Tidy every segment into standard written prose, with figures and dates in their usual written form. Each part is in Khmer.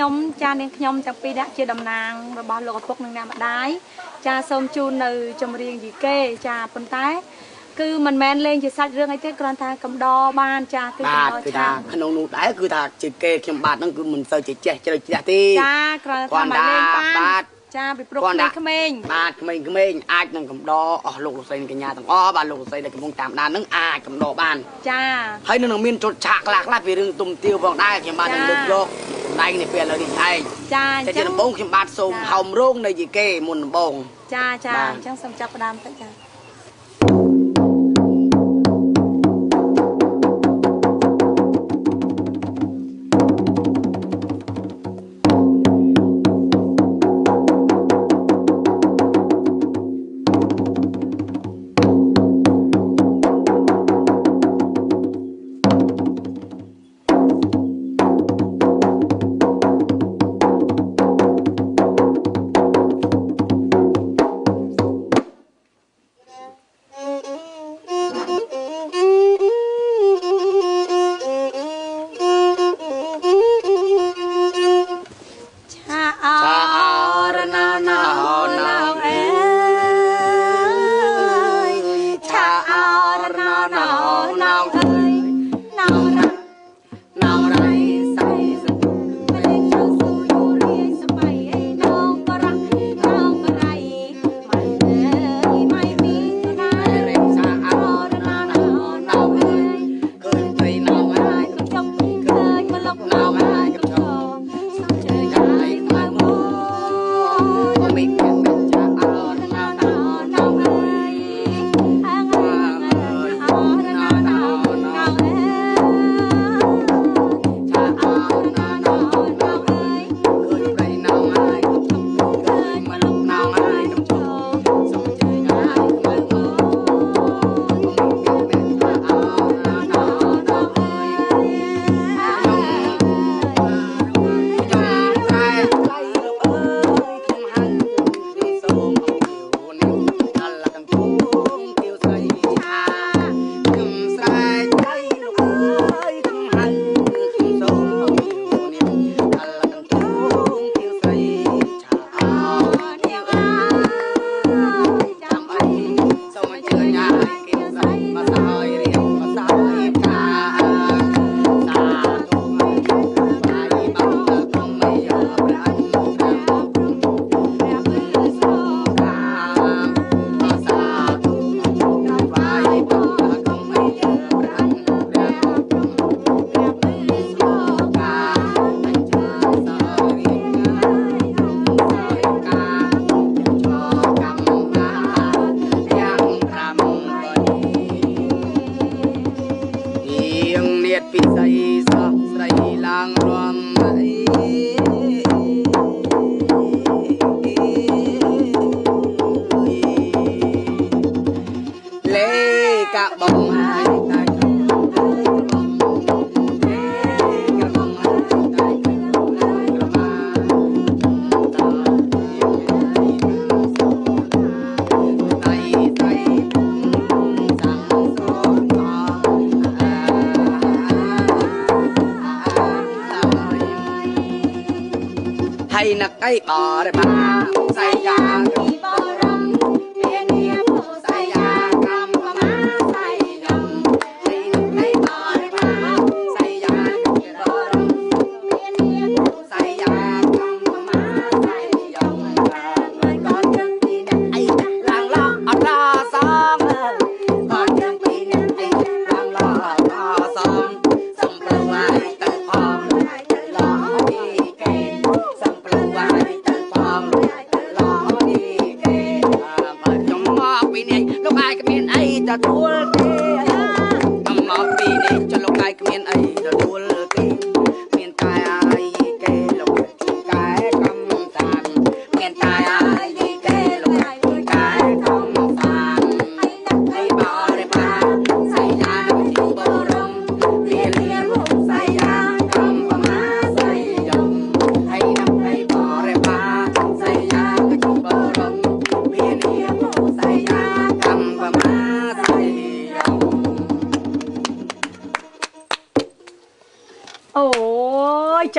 ខ្ញុំចានាងខ្ញុំទាំងពីរនាក់ជាតំណាងរបស់លោកឪពុកនិងអ្នកម្ដាយចាសូមជូននៅចម្រៀងយីកេចាប៉ុន្តែគឺមិនមែនលេងជាសាច់រឿងអីទេគ្រាន់តែកំដរបានចាគឺកំដរគឺថាក្នុងនោះដែរគឺថាជាគេខ្ញុំបាទហ្នឹងគឺមិនសូវជាចេះជ្រៅជ្រះទេចាគ្រាន់តែថាមកលេងបានចាពីព្រោះក្មេងៗបាទក្មេងៗអាចនឹងកំដរអស់លោកលោកស្រីនិងកញ្ញាទាំងអស់បាទលោកលោកស្រីដែលកំពុងតាមដាននឹងអាចកំដរបានចាហើយនឹងមានចុចឆាកខ្លះខ្លះពីរឿងទុំទាវផងដែរខ្ញុំបាទនឹងលើកយកដៃនេះពេលឥឡូវនេះឯងចាអញ្ចឹងជាដំបូងខ្ញុំបាទសូមហោមរោងនៃយីគេមុនដំបូងចាចាអញ្ចឹងសូមចាប់ផ្ដើមទៅចា នឹកអីបរិបាសៃយ៉ាបរមមាននាភូសៃយ៉ាកម្មមាសៃយំហើយនឹកអីបរិបាសៃយ៉ាបរមមាននាភូសៃយ៉ាកម្មមាសៃយំហើយកូនទាំងពីរនាក់អីឡើងឡអត់ឡាសងកូនទាំងពីរនាក់អីឡើងឡអត់ឡាសងសំប្រវាយទៅផងទៅឡទីគេសំប្រវាយទៅផងឡទីគេបើខ្ញុំមកពីនេះលោកឯងគ្មានអីទទួលទេខ្ញុំមកពីនេះចុះលោកឯងគ្មានអីទទួលទេមានតែអីគេលោកជួយកែកំសានមានតែអីគេលោកជួយកែកំសានហើយបរិបាសៃយ៉ាជីបរមលាលាមុខសៃយ៉ាកម្មមាសៃយំហើយនឹកហើយបរិបាសៃយ៉ាជីបរមលាលាមុខសៃយ៉ាកម្មមាសៃយំ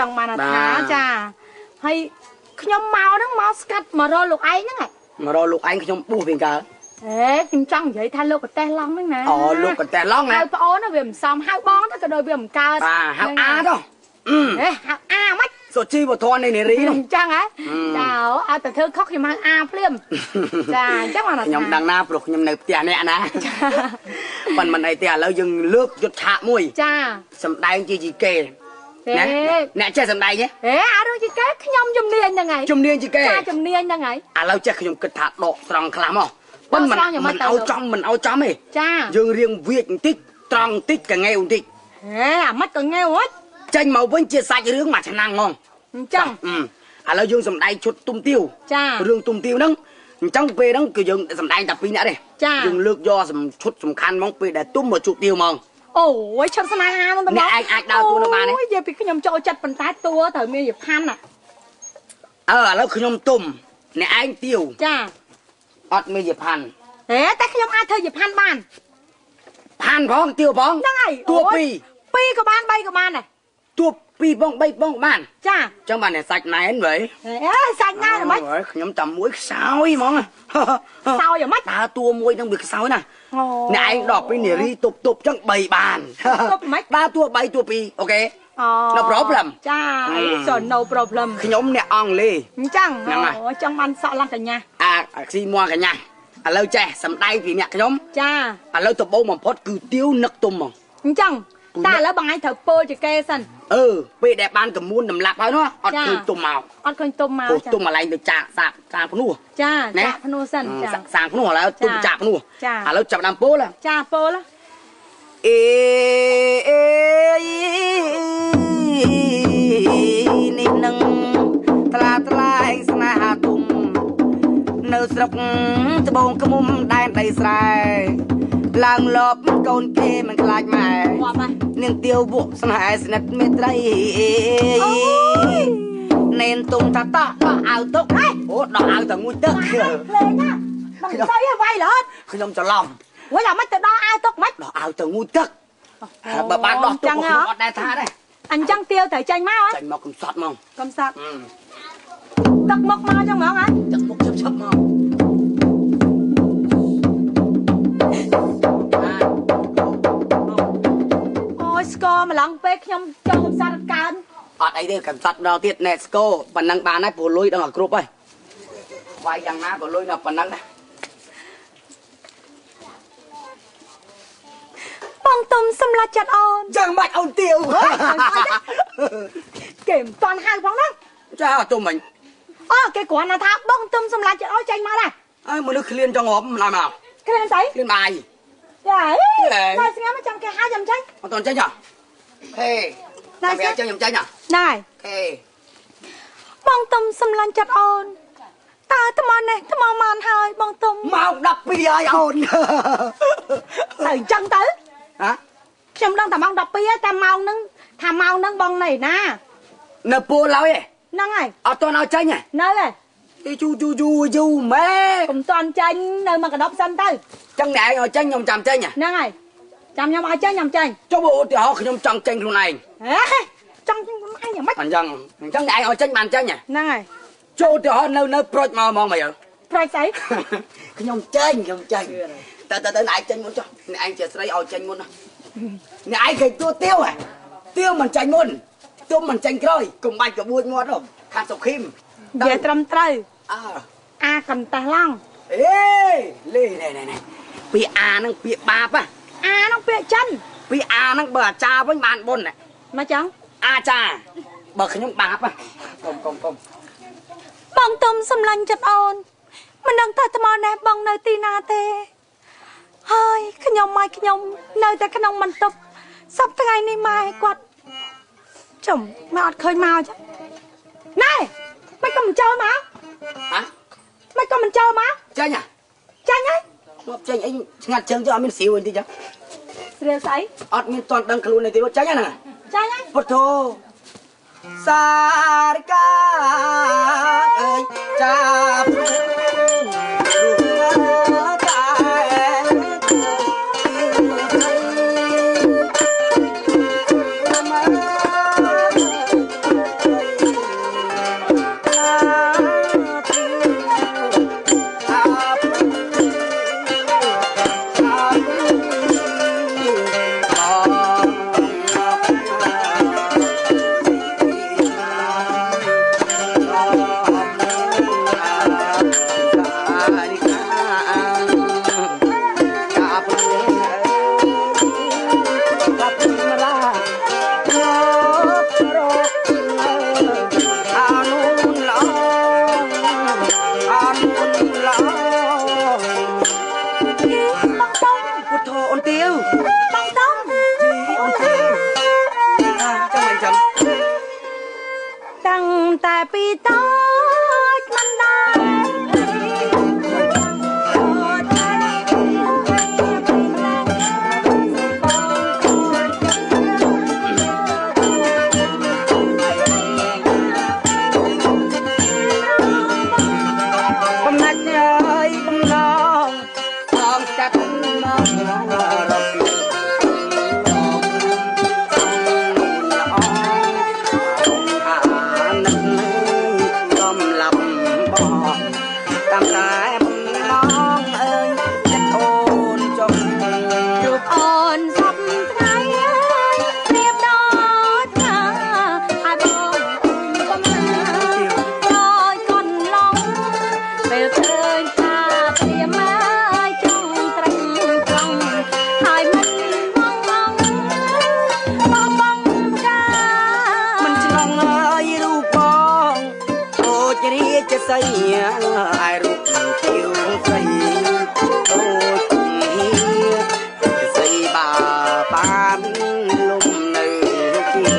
ង់បានថាចាហើយខ្ញុំមកហ្នឹងមកស្កាត់មករកលោកឯងហ្នឹងមករកលោកឯងខ្ញុំបួសវិញកើអេខ្ញុំចង់និយាយថាលោកកតេះឡង់ហ្នឹងណាអូលោកកតេះឡង់ណាហៅប្អូនវាមិនសមហៅបងទៅក៏ដូចវាមិនកើតបាទហៅអាទៅអេហៅអាម៉េចសុជីវធននៃនារីនោះអញ្ចឹងហ៎ចាឲ្យតែធ្វើខុសខ្ញុំហៅអាភ្លាមចាអញ្ចឹងបានខ្ញុំដឹងណាព្រោះខ្ញុំនៅផ្ទះអ្នកណាប៉ុន្តែមិនអីទេឥឡូវយើងលើកយុទ្ធឆាកមួយចាសម្ដែងជាជីកេណាអ្នកចេះសម្ដែងទេអេអារឿងជីកេខ្ញុំជំនាញហ្នឹងហើយជំនាញជីកេចាជំនាញហ្នឹងហើយឥឡូវចេះខ្ញុំគិតថាដកត្រង់ខ្លះមកប៉ុន្តែមិនឲ្យចំមិនឲ្យចំទេចាយើងរៀងវាចបន្តិចត្រង់បន្តិចកងែវបន្តិចហេអាម៉េចកងែវហ៎ចេញមកវិញជាសាច់រឿងមួយឆ្នាំហ្មងអញ្ចឹងឥឡូវយើងសម្ដែងឈុតទុំទាវចារឿងទុំទាវហ្នឹងអញ្ចឹងពេលហ្នឹងគឺយើងសម្ដែងតែពីរនាក់ទេយើងលើកយកឈុតសំខាន់ហ្មងពេលដែលទុំមកជួបទាវហ្មងអូយឈុតស្នេហាហ្នឹងតើអ្នកឯងអាចដើរតួនៅបានទេអូយនិយាយពីខ្ញុំចូលចិត្តប៉ុន្តែតួត្រូវមានយផាន់ណាអើឥឡូវខ្ញុំទុំអ្នកឯងទាវចាអត់មានយផាន់ហេតែខ្ញុំអាចធ្វើយផាន់បានផាន់ផងទាវផងហ្នឹងហើយតួពីរពីរក៏បាន3ក៏បានដែរតួពីរបង3បងបានចាចឹងបានតែសាច់ណែនវិញអេសាច់ណែនហ្មងខ្ញុំតែមួយខ្សោយហ្មងខ្សោយហ្មងដើរតួមួយនឹងវាខ្សោយណាអ្នកឯងដល់ពីនារីទប់ទប់ចឹង3បានទប់ហ្មងដើរតួ3តួ2អូខេ No problem ចា so no problem ខ្ញុំអ្នកអង់គ្លេសអញ្ចឹងអូចង់បានសក់ឡើងកញ្ញាអាស៊ីមួកញ្ញាឥឡូវចេះសំដែងពីអ្នកខ្ញុំចាឥឡូវដំបូងបំផុតគឺទាវនឹកទុំហ្មងអញ្ចឹងតែឥឡូវបងឯងត្រូវពោលជាគេសិនអឺពេលដែលបានកមួនតម្លាប់ហើយនោះអត់ឃើញទុំមកអត់ឃើញទុំមកទុំកន្លែងទៅចាក់សាកសាងភ្នោះចាចាក់ភ្នោះសិនចាសាងភ្នោះឥឡូវទុំចាក់ភ្នោះឥឡូវចាប់ដើមពោលចាពោលអេអេនេះនឹងថ្លាថ្លែងស្នេហាទុំនៅស្រុកត្បូងឃ្មុំដែនដីស្រែឡើងលបកូនគេមិនខ្លាចម៉ែនាងទាវវក់ស្នេហ៍ស្និទ្ធមេត្រីនេនទុំថាតោះដោះអាវទុកអូដោះអាវតែមួយទឹកលេងណាបងស្អីវាយរហូតខ្ញុំច្រឡំវិញអាមិនទៅដោះអាវទុកមិនដោះអាវទៅងូទឹកបើបានដោះទុកខ្ញុំអត់ដែរថាដែរអញ្ចឹងទាវត្រូវចេញមកចេញមកកំសត់មកកំសត់ទឹកមុខមកអញ្ចឹងហ្មងហ៎ទឹកមុខឈប់ឈប់មកអូយស្គរម្លងពេលខ្ញុំចូលកំសត់កើនអត់អីទេកំសត់ដល់ទៀតណែស្គរប៉ុណ្ណឹងបានហើយព្រោះលុយដល់ឲ្យគ្រប់ហើយវាយយ៉ាងណាក៏លុយដល់ប៉ុណ្ណឹងដែរបងទុំសម្លាច់ចិត្តអូនចឹងបាច់អូនទាវគេមិនតាន់ហៅផងណាចាអត់ទុំមិញអូគេគ្រាន់តែថាបងទុំសម្លាច់ចិត្តអូនចេញមកដែរអើមនុស្សឃ្លានចង់រាប់មិនឲ្យមកឃ្លានស្អីឃ្លានបាយចាអីស្ងាត់មកចាំគេហៅចាំចេញអត់តាន់ចេញហ៎ហេតែវាចេញខ្ញុំចេញហ៎ណែហេបងទុំសម្លាញ់ចិត្តអូនតើថ្មនេះថ្មម៉ានហើយបងទុំម៉ោង12ហើយអូនទៅអញ្ចឹងទៅហ៎ខ្ញុំដឹងតែម៉ោង12ហើយតែម៉ោងហ្នឹងថាម៉ោងហ្នឹងបងនៅណានៅពូឡើយហ្នឹងហើយអត់ទាន់ឲ្យចេញហ៎នៅហ៎ទីជូជូជូយូម៉ែកុំទាន់ចេញនៅមកកដប់សិនទៅចឹងអ្នកឯងឲ្យចេញខ្ញុំចាំចេញហ្នឹងហើយចាំខ្ញុំឲ្យចេញខ្ញុំចេញចុះបើឧទាហរណ៍ខ្ញុំចង់ចេញខ្លួនឯងហេចង់ចេញខ្លួនឯងយ៉ាងម៉េចអញ្ចឹងអញ្ចឹងអ្នកឯងឲ្យចេញបានចេញហ្នឹងហើយចូលឧទាហរណ៍នៅប្រូចមកហ្មងមកយើប្រូចស្អីខ្ញុំចេញខ្ញុំចេញទៅទៅទៅឯងចេញមុនចុះអ្នកឯងជាស្រីឲ្យចេញមុនណាអ្នកឯងគេទួទាវហ៎ទាវមិនចេញមុនទុំមិនចេញក្រោយកុំបាច់ក្បួចមាត់ហ៎ខាត់សុខីមនិយាយត្រឹមត្រូវអើអាកន្តេះឡង់អេលេណែណែណែពាក្យអាហ្នឹងពាក្យបាបហ៎អាហ្នឹងពាក្យចិនពាក្យអាហ្នឹងបើអាចារ្យវិញបានបុណ្យមកចឹងអាចារ្យបើខ្ញុំបាបកុំកុំកុំបងទុំសម្លាញ់ចិត្តអូនមិនដឹងថាថ្មនេះបងនៅទីណាទេហើយខ្ញុំមកខ្ញុំនៅតែក្នុងបន្ទប់សប្តាហ៍ថ្ងៃនេះម៉ែគាត់ចំម៉ែអត់ឃើញមកចឹងណែមិនក៏មិនចូលមកហ៎មិនក៏មិនចូលមកចេញហ៎ចេញហើយមកចេញអីស្ងាត់ជើងទៅអត់មានស្រាវអីតិចស្រាវស្អីអត់មានតន់ដឹងខ្លួនទេចេញហ្នឹងចេញហើយពុទ្ធោសារិកាអើយចាប់រូប ពីតូចមិនដែរ បំណាច់ហើយបំណងអងចាត់មករកអានិតកំឡាប់បងតាមតែបំណងអើយចិត្តអូនចង់ រូបអូនសពថ្ងៃព្រៀបដូចថាឲ្យបងកំណាដោយកន្លងពេលឃើញថាត្រៀមមកចង់ត្រឹមត្រង់ហើយមិនងងងបងបងផ្កា មិនឆ្លងអើយរូបបងដូចរាជសីឯរូបខៀវស្រីដូចហៀសីបាបានលំនៅជា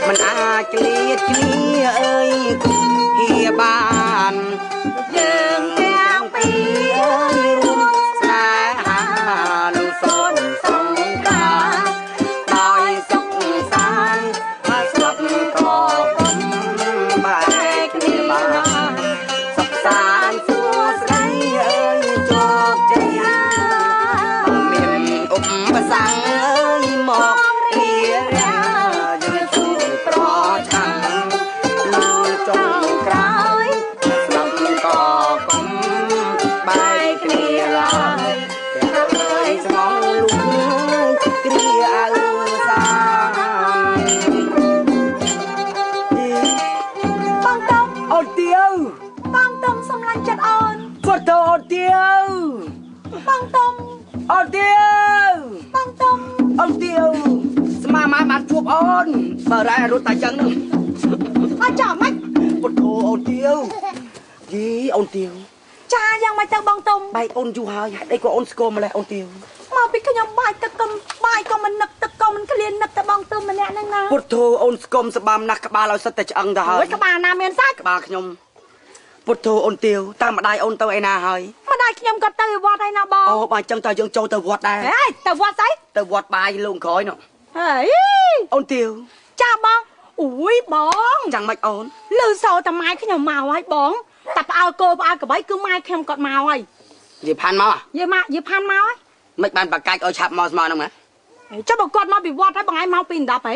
មិនអាចក្លៀតគ្នាអើយហៀបាន យើងទាំងពីរ រួមស្នេហាលុសូនសង្ខារដោយសុខសាន្តហើយស្លាប់ក៏កុំបែកគ្នាបានសុខសាន្តសួស្តីអើយជោគជ័យមានឧបសគ្គអើយមករារាយើងជួបប្រឆាំងលុចុងក្រោយស្លាប់ក៏កុំបែកគ្នាឡើយតែអើយស្មងលុកគ្រាអើសា បងតុំ អូនទៀវ បងតុំសំឡាញ់ចិត្តអូន គាត់ទៅអូនទៀវ បងតុំ អូនទៀវ បងតុំ អូនទៀវស្មាម៉ែបានជួបអូនបើរ៉ែរត់តែចឹងនោះ អត់ចាំម៉េច ពុទ្ធោអូនទៀវយីអូនទៀវ ចាយ៉ាងម៉េចទៅបងតុំ បែកអូនយូរហើយហេតុអីក៏អូនស្គាល់ម្លេះអូនទៀវ មកពីខ្ញុំបាយទឹកកុំបាយក៏មិននឹកទឹកក៏មិនឃ្លាននឹកតែបងតុំម្នាក់ហ្នឹងណា ពុទ្ធោអូនស្គមស្បាំណាស់ក្បាលឲ្យសិតតែឆ្អឹងទៅហើយ អូយក្បាលណាមានសាច់ ក្បាលខ្ញុំពុទ្ធោអូនទៀវតាមម្ដាយអូនទៅឯណាហើយ ម្ដាយខ្ញុំក៏ទៅវត្តហើយណាបង អូបើអញ្ចឹងតើយើងចូលទៅវត្តដែរ ហេទៅវត្តស្អី ទៅវត្តបាយលោកក្រោយនោះ ហេ អូនទៀវ ចាបងអូយបង ចាំម៉េចអូន លឺសូរតែម៉ែខ្ញុំមកហើយបងតែផ្អើលគោផ្អើលក្របីគឺម៉ែខ្ញុំគាត់មកហើយ និយាយផាន់មក យាយមកយាយផាន់មកហើយ មិនបានបកាច់ឲ្យឆាប់មកស្មើហ្នឹងណា ចុះបើគាត់មកពីវត្តហើយបងឯងមកពី10ហី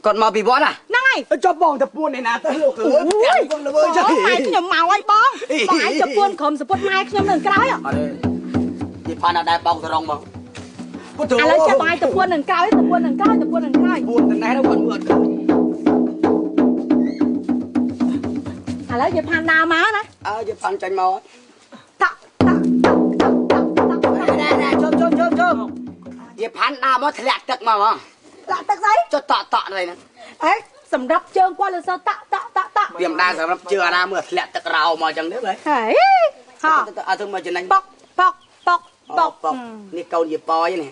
គាត់មកពីវត្តហ่ะ ហ្នឹងហើយ ចុះបងទៅពួនឯណាទៅលោកអើយផ្ទះបងល្វើចុះ ម៉ែខ្ញុំមកហើយបងបងឯងទៅពួនក្រុមសពុតម៉ែខ្ញុំនៅក្រោយ អត់ទេនិយាយផាន់អត់ដែរបងសរងមកពុទ្ធ ឥឡូវចាំបងឯងទៅពួននឹងក្រោយទៅពួននឹងក្រោយទៅពួននឹងក្រោយ ពួនទៅណេះទៅគាត់មើលអត់ឃើញ ឥឡូវយាយផាន់ដើរមកណា អើយាយផាន់ចាញ់មក តាក់តាក់តាក់តាក់តាក់ ណែណែជុំជុំជុំជុំយាយផាន់ដើរមកធ្លាក់ទឹកមកហ៎ ធ្លាក់ទឹកស្អី ចុះតក់តក់នេះហ្នឹង អេសម្រាប់ជើងគាត់លើសតាក់តាក់តាក់តាក់ វាមិនដែរសម្រាប់ជើងអាណាមើលធ្លាក់ទឹករោមកអញ្ចឹងទេបើ ហេហ៎ អត់ទៅមកចំណេញ ប៉ុកប៉ុកប៉ុកប៉ុក ប៉ុកនេះកូនយាយប៉យនេះ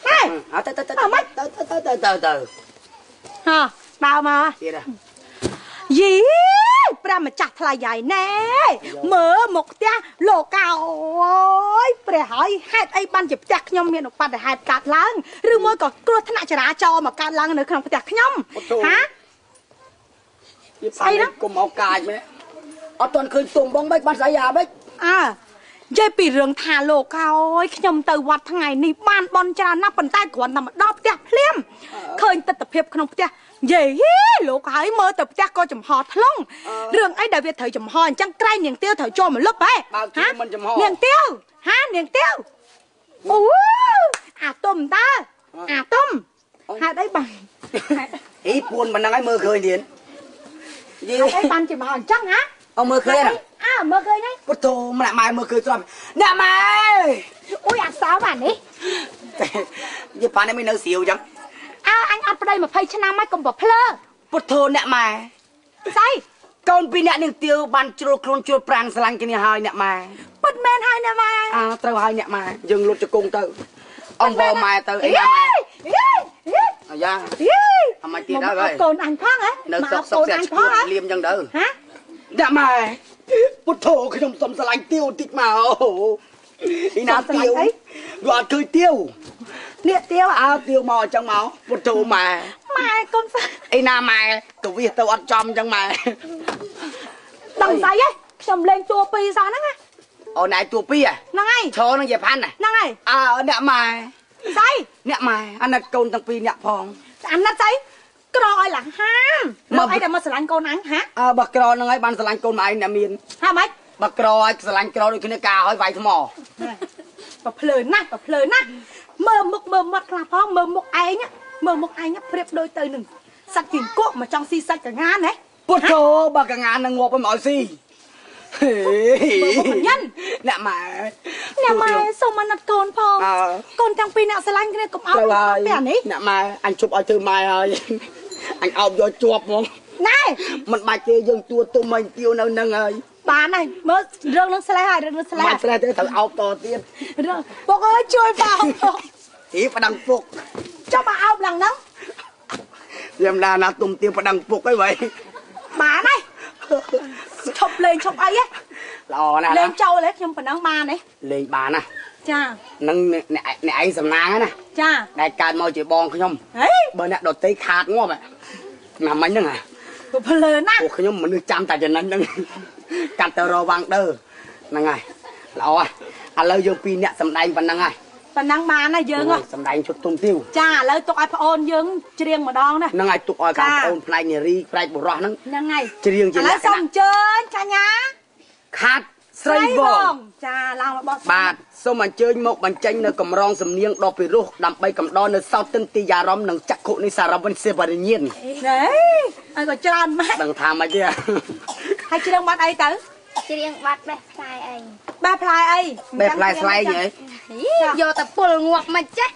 ហេ អត់ទៅទៅទៅទៅទៅទៅទៅទៅ ហ៎ដើរមក ទៀត យីព្រះម្ចាស់ថ្លៃយាយណែមើលមុខផ្ទះលោកអើយព្រះហើយហេតុអីបានជាផ្ទះខ្ញុំមានឧបទ្ទហេតុកើតឡើងឬមួយក៏គ្រោះថ្នាក់ចរាចរណ៍មកកើតឡើងនៅក្នុងផ្ទះខ្ញុំហា ស្អីណាកុំអោកាចមែនអត់ទាន់ឃើញទុំបងមិនបានស្អីអាម៉េច អើនិយាយពីរឿងថាលោកអើយខ្ញុំទៅវត្តថ្ងៃនេះបានបន់ច្រើនណាស់ប៉ុន្តែគ្រាន់តែមកដល់ផ្ទះភ្លាមឃើញទិដ្ឋភាពក្នុងផ្ទះនិយាយលោកហើយមើលទៅផ្ទះក៏ចំហធ្លុងរឿងអីដែលវាត្រូវចំហអញ្ចឹងក្រែងនាងទាវត្រូវចូលមកលុបហ៎ បើជឿមិនចំហ នាងទាវហានាងទាវអូអាទុំតើអាទុំហេតុអីបាន អីពួនប៉ុណ្ណឹងហើយមើលឃើញទៀត យីហេតុអីបានជាមកអញ្ចឹងហ៎ អមើលឃើញណា អើមើលឃើញហើយ ពុទ្ធោម្នាក់ម៉ែមើលឃើញស្រាប់អ្នកម៉ែ អូយអាសើអានេះ យីប៉ានេះមិននៅស្រាវអញ្ចឹង អើអញអត់ប្តី20ឆ្នាំហើយកុំប្រភ្លើ ពុទ្ធោអ្នកម៉ែ ស្អី កូនពីរអ្នកនាងទាវបានជ្រុលខ្លួនជ្រុលប្រាំងស្រឡាញ់គ្នាហើយអ្នកម៉ែ ពិតមែនហើយអ្នកម៉ែ អើត្រូវហើយអ្នកម៉ែយើងលុតជង្គង់ទៅអង្គវម៉ែទៅអីណាម៉ែអាយ៉ា អត់មកទៀតហើយ កូនអញផងហ៎ នៅសុកសុកស្អាតផងលៀមចឹងទៅ ហ៎ អ្នកម៉ែពុទ្ធោខ្ញុំសុំស្រឡាញ់ទាវតិចមកអ៊ីណាទាវវាអត់ឃើញទាវ នេះទាវ អើទាវមកអញ្ចឹងមកពុទ្ធោម៉ែ ម៉ែកុំ អ៊ីណាម៉ែទៅវាទៅអត់ចំអញ្ចឹងម៉ែ ដឹងស្អីហ៎ខ្ញុំលេងតួពីរសោះហ្នឹងណា អូនឯងតួពីរ ហ្នឹងហើយ ឈរនឹងយាយផាន់ ហ្នឹងហើយ អើអ្នកម៉ែ ស្អី អ្នកម៉ែអាណិតកូនទាំងពីរអ្នកផង អាណិតស្អីក្រឲ្យលះហាមមកអីដែលមកស្រឡាញ់កូនអញហា អើបើក្រហ្នឹងហើយបានស្រឡាញ់កូនម៉ែឯងអ្នកមាន ហាម៉េច បើក្រឲ្យស្រឡាញ់ក្រដូចគ្នាការឲ្យវាយថ្ម ប្រភ្លឺណាស់ប្រភ្លឺណាស់មើលមុខមើលមាត់ខ្លះផងមើលមុខឯងមើលមុខឯងប្រៀបដូចទៅនឹងសត្វគីង្គក់មកចង់ស៊ីសាច់កងានហ៎ ពុទ្ធោបើកងាននឹងងាប់ឲ្យមកឲ្យស៊ី ញ៉ាន់ អ្នកម៉ែ អ្នកម៉ែសូមអាណិតកូនផងកូនទាំងពីរអ្នកស្រឡាញ់គ្នាកុំអោបពីអានេះ អ្នកម៉ែអញជប់ឲ្យធ្វើម៉ែហើយអញអោបយកជាប់ហ្មង ណែ មិនបាច់ទេយើងទួទុំឲ្យទាវនៅនឹងហើយ បានហើយមើលរឿងនឹងស្លេះហើយរឿងនឹងស្លេះ បាច់ស្លេះទេត្រូវអោបតទៀត រឿងពុកអើយជួយបងពុក ហីប្តឹងពុក ចាំមកអោបឡើងហ្នឹង ខ្ញុំដាណាទុំទាវប្តឹងពុកអីវ៉ៃ បានហើយឈប់លេងឈប់អីហ៎ ល្អណាស់ លេងចូលហ៎ខ្ញុំប៉ុណ្ណឹងបានហ៎ លេងបានណា ចា នឹងអ្នកអ្នកឯងសំណាងណា ចា ដែលកើតមកជាបងខ្ញុំ ហេ បើអ្នកដតីខាតងាប់ណាមិញហ្នឹងហ่ะ ភ្លើណា ពួកខ្ញុំមនុស្សចាំតែចំណេញហ្នឹងកាត់ទៅរវាងដើហ្នឹងហើយល្អឥឡូវយើងពីរអ្នកសំដែងប៉ុណ្ណឹងហើយ ប៉ុណ្ណឹងបានណាយើង សំដែងឈុតទុំទាវ ចាឥឡូវទុកឲ្យប្អូនយើងច្រៀងម្ដងណា ហ្នឹងហើយទុកឲ្យខាងប្អូនផ្នែកនារីផ្នែកបុរសហ្នឹង ហ្នឹងហើយ ច្រៀងជា ឥឡូវសូមអញ្ជើញកញ្ញា ខាត់ស្រីវង ចាឡើងរបស់ បាទសូមអញ្ជើញមកបញ្ចេញនៅកម្រងសំនៀងដ៏ពិរោះដើម្បីកំដរនៅសោតទិនទីអារម្មណ៍និងចក្ខុនៃសារវិនសេវរិញ្ញាណ ណែឲ្យក៏ច្រើនម៉េច ដឹងថាម៉េចទេ ហើយច្រៀងបាត់អីទៅ ច្រៀងបាត់បេះផ្លែអី បេះផ្លែអី បេះផ្លែស្លែងហី យកតែពុលងាប់មិនចេះ